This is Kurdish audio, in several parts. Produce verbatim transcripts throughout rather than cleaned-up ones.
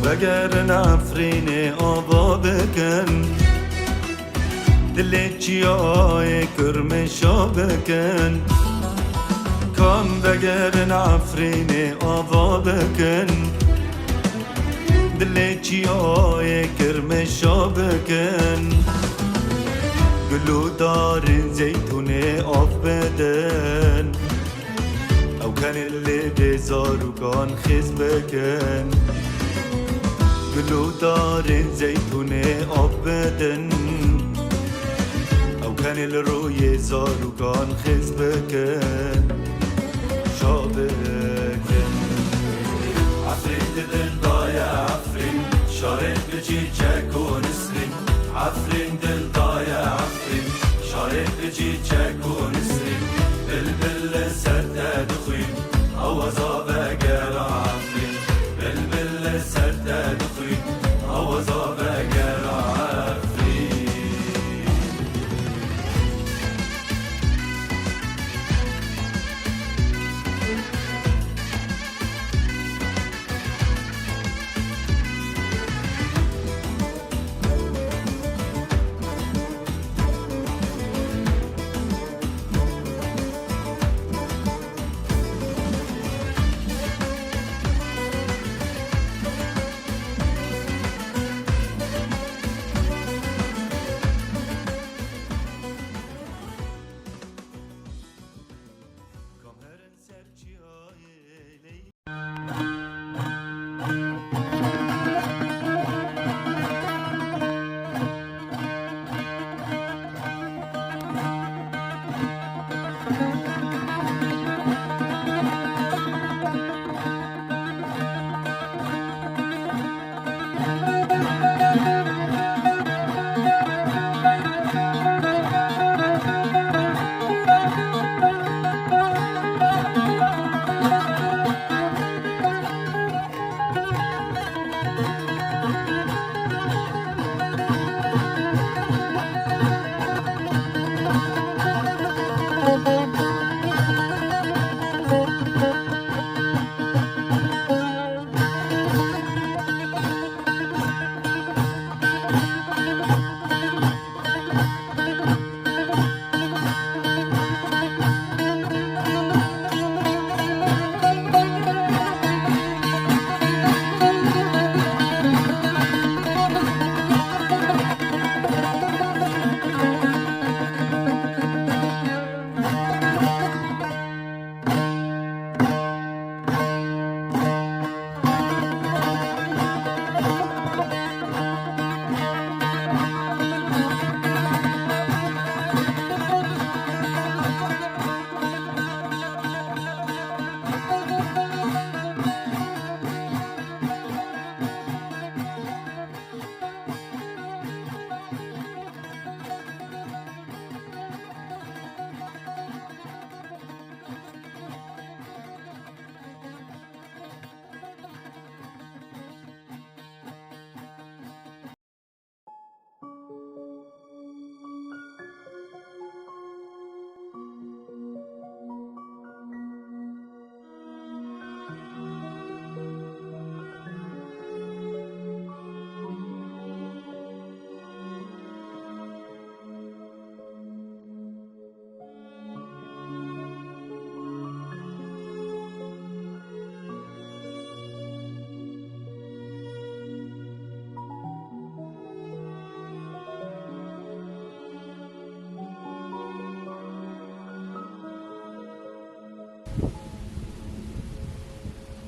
Vegerin Efrînê ava bikin, dilê çiyayê Kirmişa bikin. Kam vegerin Efrînê ava bikin, dilê çiyayê Kirmişa bikin. Gul û darên zeytûnê av bidin. Ew kenê li bê zarokan xêz bikin. Gul û darên zeytûnê av bidin. Ew kenê li rûyê zarokan xêz bikin. Şa bikin. Efrîn di dil daye Efrîn. Şarê bi çîçek û nisrîn. Efrîn dil daye Efrîn. Şarê bi çîçek û nisrîn. Bilbil li ser te dixwîn. Awaza vegera Efrîn. Bilbil li ser te dixwîn. Awaza vegera Efrîn.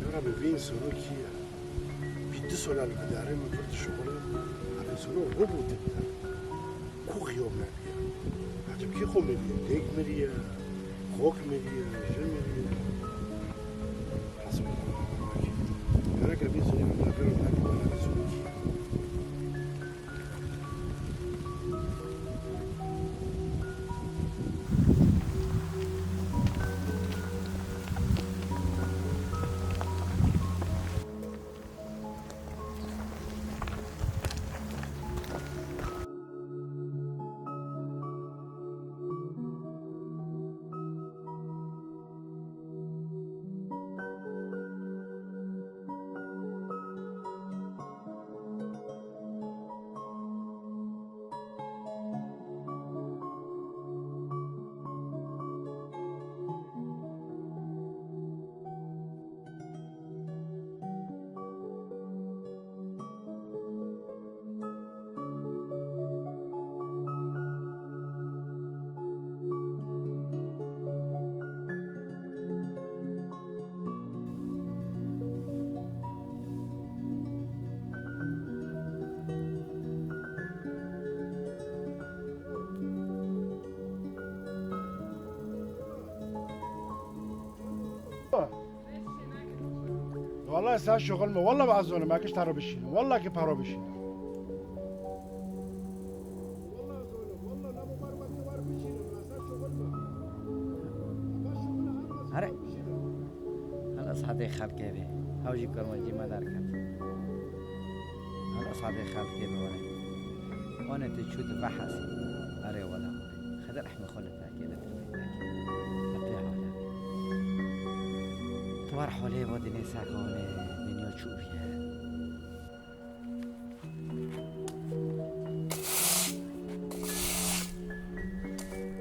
Ya Rabbi, vê însano kî ye? Bî du sola li îdare min vir dişuxulin. Ev însano robotê bide. Ku xiyo meriye? Ecib kî xo meriye? Lêk meriye, xok meriye, jin meriye. Hasbunallah. Gerek vê însano min vir dişuxulin, ev însano kî ye? Sen şoxil me. Walla ez zonim, ez kişta ro bişînim. Walla ki paro bişînim. Here. Hela sadê xelkê bê. Hew jî kurmancî me derket. Hela sadê xelkê bê were. Wane tu çû tu vehesî. Erê wela. Xedir ehme xwe li pekê de tu vê pekê. Li pê hala. Tu war holê bo dinê sekane dinya çû bîye.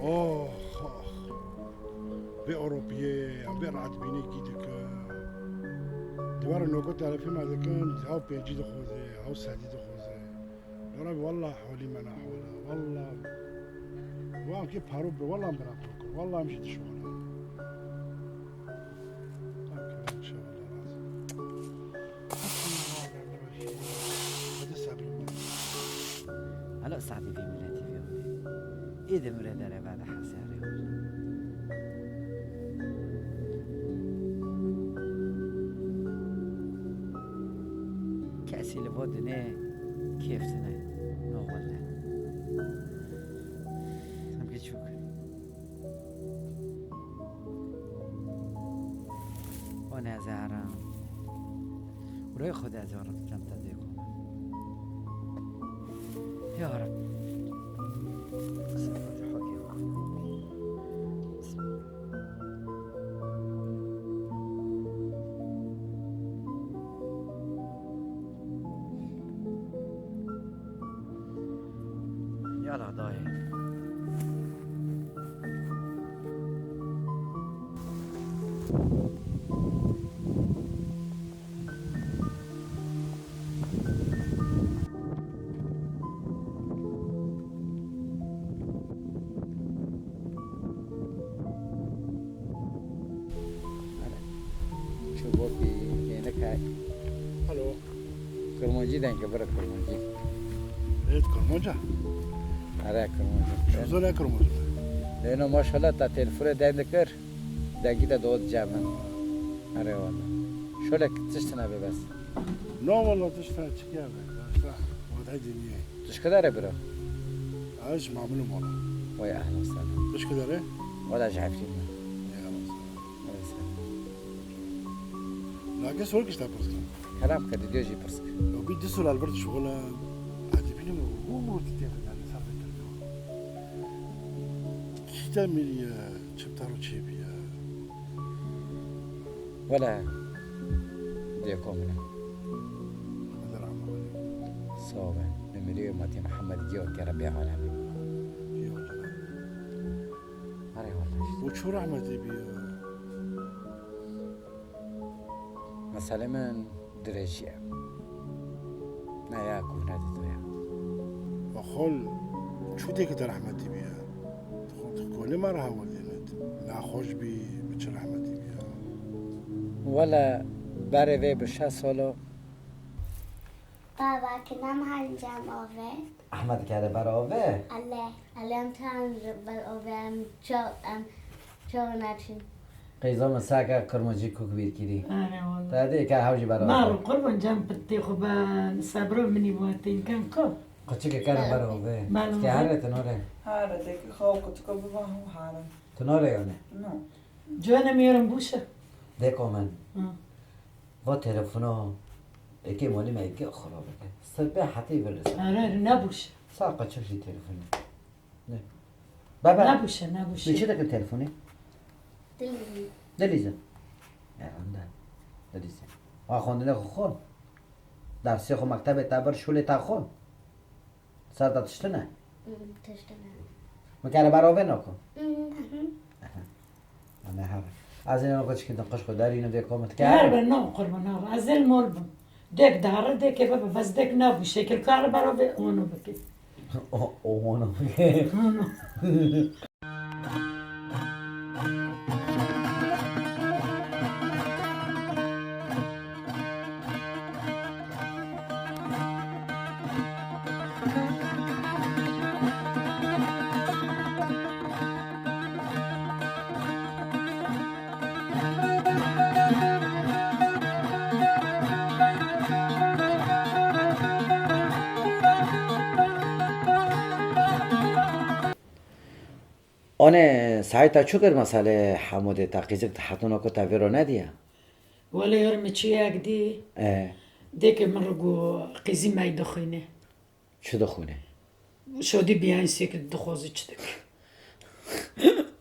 Oh, oh. Vê Ewropiyê, yan vê rahatbînê kî dike. Dewara noko telefê me dikin, hew pêncî dixwaze, hew sedî dixwaze. Ya Rabbi, wallah holî me nahwala. Wallah. Wan kê paro bi, wallah em bira piro kir. Wallah em jî dişwala. Hela sadê vê miletî vê wê. Ê demire dereve de hesarê wê. Kesî li vo dinê kêf tine. No welle. Em keçûk. O nezaran. Buraya Xwedê ez ya Reb cem te dê kom. Ya Reb. Sen Fatîha kê. Yala dayê. Çubokî, kênike. Alo. Kurmancî dengê bira kurmancî. Evet, kurmanca. Are kurmancî. Çozor e kurmanca. Lê no maşallah ta telefone deng dikir. Dengî de dot cem min. Are wala. Şolek tişt nebê bes. No wala tişt çikiya be. Başka. Wadayê diniyê. Tu ji kê derê bira? Ez ji Mamil û Mola. Wey ehlen sehlen. Tu ji kê derê? Wela ji Efrîn me. Ey ehlen sehlen. Wey sehlen. Lage sor kişta pirs kir. Kerem ke, dîdiyo jî pirs kir. Ew bî du sor li vir dişuxile. Ecêbîne min û û tê xeyanî ser vê kiriyo. Kî te mîrî ye, çi bi te re çêbî ye? Wele dêko min e. Xwedê rehme xwe lê bike. Sax be. Li mirî Matî Mihemed giyo ke Rebbê alemê. Giyo. Erê wele. Û çû rehmetê bîye? Meselê min dirêjî ye. Ne ya kûhne ditoya. Xol çû tê ke te rehmetî bîye. Xol kolê me re hewl dênit. Naxweş bî, bi çi rehmetî bîye. Wele berê vê bi şeş salo. Baba, kinam hancam ave. Ehmed kere ber ave. Ale, ale em tan ber ave, em çaw, em çaw naçin. Qeyza min seke qirmincî kuk bîr kirî. Are wala. Te dê ke hew jî beraber. Maro qurban can pitê xwe be, sebro minî wetên ken ku. Qeçike kere beraber. Beraber. Ke here tinore. Hare de ki xaw qeçike biba hû hare. Tinore yone. No. Cone miyorum buşe. Deko min. Hı. Va telefona. Eke malî me eke xirab bike. Sibê hetê vir disa. Are, are, nebûşe. Sa qeçik jî telefon. Ne. Baba. Nebûşe, nebûşe. Ne çi dikin telefonê? Dilîzin. Dilîzin. Ya, anda. Dilîzin. Wa xwendinê xwe xwend. Dersê xwe mektebê te bir, şûlê te xwend. Ser te tiştine? Hmm, tiştine. Min kere berovê nako? Hmm. Aha. Ame her. Ez ê nako çikin din qişko derî ne vê komit kere. Her be no qurban ha. Ez ê mol bim. Dek dare, dek eve be, bes dek nabû. Şekil kare berovê onu bike. O, o onu bike. Onu. Anê, Saîd, te çi kir meselê Hemûdê, te qîzik di hetûna ku te vêro nediye? Wele yar min çi yek dî. E. Dêkê min re got, qîzî me yî dixwîne. Çi dixwîne? Şadî bî, ensê ki dixwaze çi dike.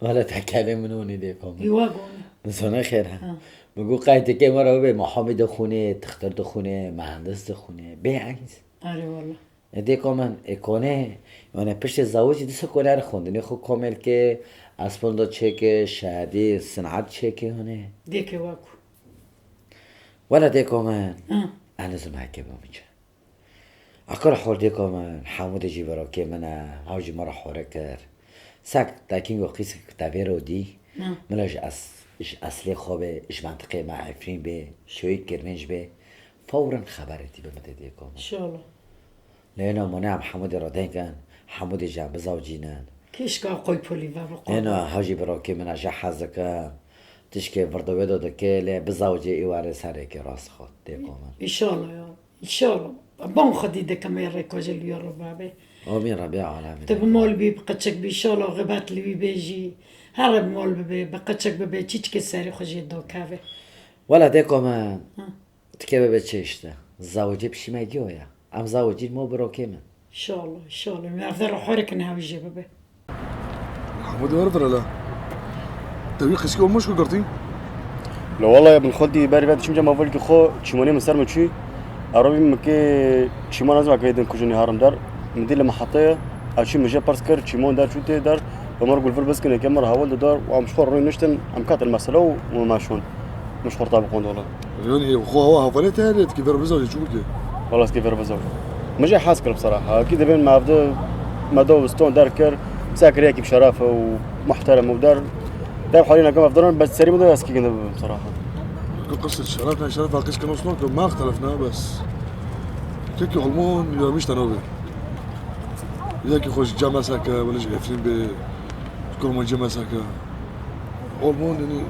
Wele te kelê min hûnî dêko min. Î wa got. Zone xêr he. Ha. Min got, qey dêkê me re bibê, muhamî dixwîne, tixtir dixwîne, mehendis dixwîne. Bê eynî. Erê wele. E, dêko min, e, konê, yani piştê zewicî dîsa konê re xwendinê xwe komel ke, esponda çêke, şehedî, sinat çêke hone. Dêkê we ku. Wele dêko min, Hı. En lezim heke bo min çi. Akar hol dêko min, Hemûdê jî verokê min e, ew jî me re hore kir. Sek tekîn go qîsek te vêro dî, Hı. Min ji es-, ji eslê xwe be, ji mentiqê me Efrîn be, şoyî kirmênc be, fewren xeberê tî bi min tê dêko min. İnşallah. Lê êno mane em Hemûdê re deng in, Hemûdê jî em bizawcînin. Keşka qoy polî ve biqo. Êno ha jî birokê min e, jê hez dikim. Tişkê virdo wê do dike, lê bizawcê ê warê serê ke rast xwe dêko min. İnşallah ya. İnşallah. Ban Xwedî dikim ê rêka jê li wî re bibe. Amîn Rebbî alemîn. Tu bi mal bî, bi qeçek bî, inşallah xebet li wî bê jî. Here bi mal bibe, bi qeçek bibe, çîçikê serê xwe jê dakeve. Wele dêko min. Hı. Tikê bibe çi işte. Zawicê pişî me giyo ya. Em zawicîn mo birokê min. İnşallah, inşallah. Em evde re xwe re kin hewî jê bibe. Hemûdê were vira la. Te wî qîskî olmuş ku girtî? La wala ya bin xwedî berî ve diçim cema volkî xwe çîmonê min ser min çû. Erobî min ke çîmon ez vake din kujinî harim der. Min dî li mehete ye. Ew çî min jê pers kir, çîmon der çû tê der. Bi min re gulvir biskine ke min re hewil didar. Û em ji xwe re rûniştin, em ketin mesela û me şûn. Min ji xwe re tabi qond wala. Yanî xwe hewa hevalê te heye, dikê ver bizawjê çi bike? Wala dikê ver bizawjê. Min jê hez kir bi seraha. Akî dibên me evde me do biston derkir. Sa kir yekî bi şeref û muhterem û der. Dev halî nekim evdiran, bes serî min de ez kî ginde bibim seraha. Ku qisir şeref ne şeref, aqîş kino snon ku ma ixtelefna bes. Kekî olmon ya mişte navê. Yekî xwe ji cem eseke, wele ji Efrîn bê, kurma cem eseke. Olmon yani.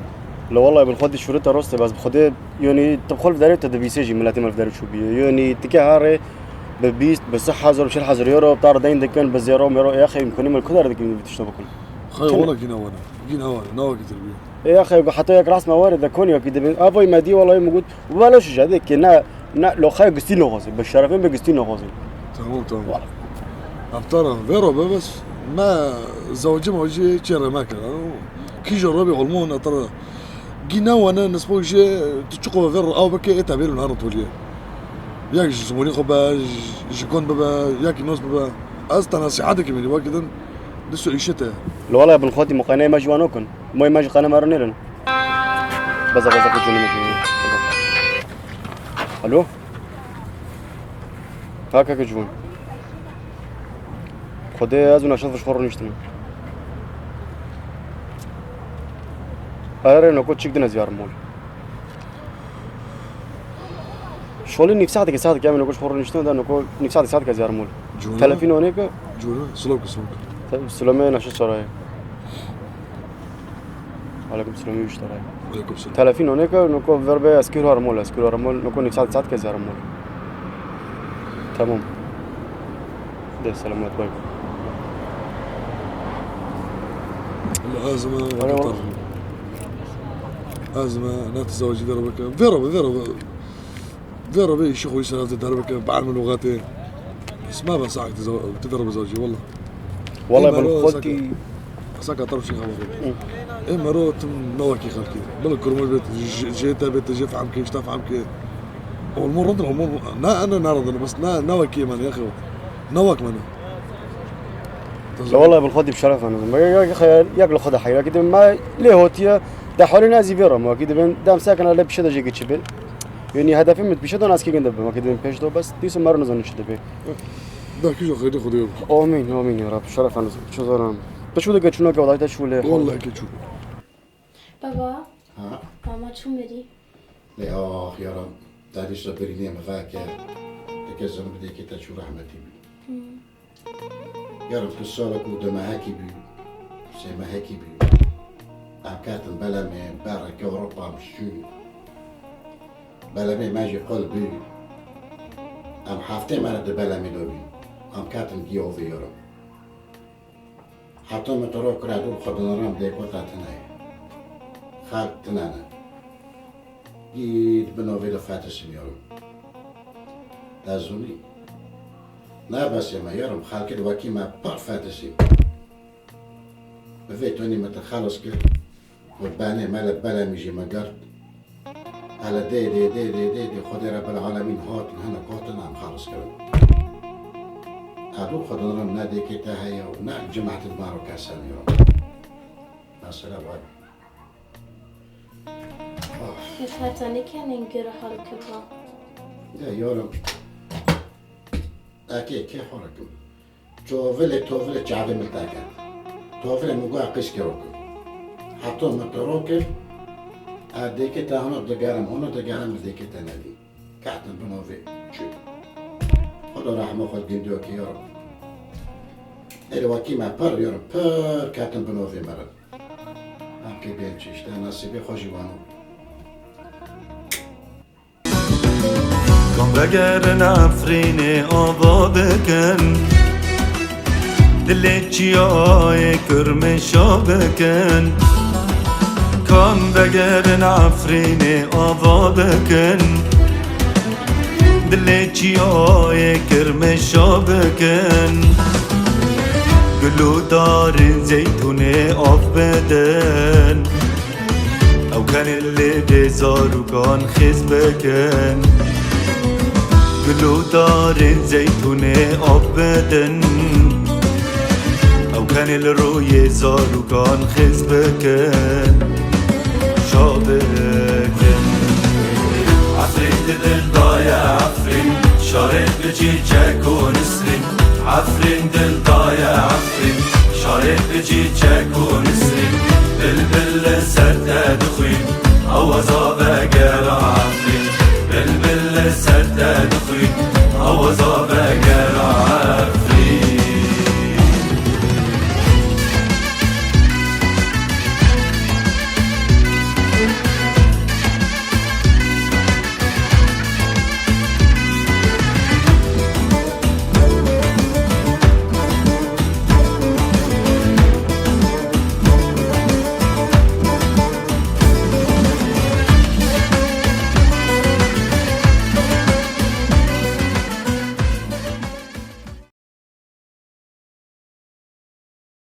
La wala bin xwe dî şûrete rost e, bes bi xwedê, yanî tu bi xwe li derê te dibîsê jî miletê me li derê çû bîye. Yanî tike harê bi bîst, bi sih hezar, bi çil hezar euro, tar deyn dikin, bi zêro mêro, ya xeyr, imkanî me li ku der dikin vî tişta bikin. Xeyr, wala gîna wana. Gîna wana, nawa ki tirbiye. E, ya xeyr, heta yek rast me were de kon ya ki dibin. Avoy me dî, wala min got, wala şu jade ki ne, ne, lo xeyr gistî naxwazî, bi şerefin bi gistî naxwazî. Tamam, tamam. Wala. Aptara, vero be bes, me zewcim hocî çê re me kir. Kîja robî olmon atara. Gîna wane nisbo jê tu çiqo ver aw bike ê tebêrûn harin toliye. Yak ji zimonî xwe be, ji, ji gund bibe, yak nos bibe. Ez te nesîheteke min ê wekî din, diso îşe te. Li wala bin xwedî muqeneyê me ji wan okin. Moyê me ji qene me re nêrin. Beza, beza, ku cûnî me cûnî. Alo? Ha, keke ciwan. Xwedê ez û Neşet ji xwe rûniştine. Erê, noko çik din ez yarim mol. Şolî nîv saeteke, saeteke em noko ji xwe rûniştine de noko nîv saeteke, saeteke ez yarim mol. Cûna? Telefîn onê ke? Cûna, silok ke, silok. Te-, silomê Neşet Sarayê. Aleyküm selam, iyi işler abi. Aleyküm selam. Telefîn onê ke, noko ver be eskî hûr mol, eskî hûr mol, noko nîv saet, saet ke ez yarim mol. Tamam. De selamet, bay. Lazım ha, Alo. Lazım ha, ne tezawücü ver baka. Ver abi, ver abi. Vero be îşî xwe îsra de derbeke, bi elmê lûxetê. Sima be saek tu vero bizawcî, wela. Wela bin xwetî. Saka tarif şî xeber. Ê mero tim ne wekî xelkê. Bila kurmê bê, jê te bê, te jê fehm ke, îşte fehm ke. Olmo rindin, olmo, ne, ne, ne rindin, bes ne, ne wekî men, yaxê. Ne wek men. Wela bin xwetî bi şeref anizim. Yak, yak, yak li xwe de heyra ki, me lê hotiye, de halî ne zî vero, ma ki dibin, dem sekene lê pişe de jê geçi be. Yanî hedefê min pişe de naskê ginde be. Wekî dibin pêş de bes dîsa me re nizanin çi dibe. Belkî ji xeyrê Xwedê ye. Amîn, amîn ya Rab. Şeref anizim. Çi zanim. Pişû de geçûna ke wadayta çû lê. Wallahî ke çû. Baba. Ha? Mama çû merî. Lê ax yaram. Te dîsa birînê min veke. Dike zin bidê ke te çû rehmetî bî. Hmm. Gerim tu salek û du mehekî bî, sê mehekî bî. Em ketin belemê bereke Ewropa em çû. Belemê me jî qul bî. Em heftê me re di belemê de bî. Em ketin giya vê yara. Heta min te ro kira dûr xwe dinirim dê ku te tune ye. Xelk tune ne. Gît bin ovê de fetisîm yorim. Te zûnî. Ne besê me yorim, xelkê di wekî me pir fetisîm. Bi vê tonî min te xelas kir. Qurbanê me li belemî jî me girt. Hele dê, dê, dê, dê, dê, dê, Xwedê Rebbil Alemîn hatin, hinek hatin, em xelas kirin. Erdû xwe dinirim ne dêkê te heye û ne cemaetê me ro kes hene yo. Mesela var. Of. Heta nîkenên gere hal keva. Ya yorim. Ekê kê horikim. Çovilê tovilê çavê min te ket. Tovilê min got qîşkê rokim. Heto min te rokim. E dêkê te hano digerim, hano digerim dêkê te nedî. Ketin bin ovê. Çi? Xweda rehma xwe gindiyokê yorim. Êrê wekî me pir yorim, pir ketin bin ovê mirin. Em kê bên çi işte, nesîbê xwe jî wano. Kan vegerin Efrînê ava bikin, dilê çiyayê Kirmêşa bikin. Kan vegerin Efrînê ava bikin, dilê çiyayê Kirmêşa bikin. Gul û darên zeytûnê av bidin. Ew kenê li bê zarokan xêz bikin. Gul û darên zeytûnê av bidin. Ew kenê li rûyê zarokan xêz bikin. Şa bikin. Efrîn di dil daye Efrîn. Şarê bi çîçek û nisrîn. Efrîn dil daye Efrîn. Şarê bi çîçek û nisrîn. Bilbil li ser te dixwîn. Awaza vegera Efrîn. Bilbil li ser te dixwîn. Awaza vegera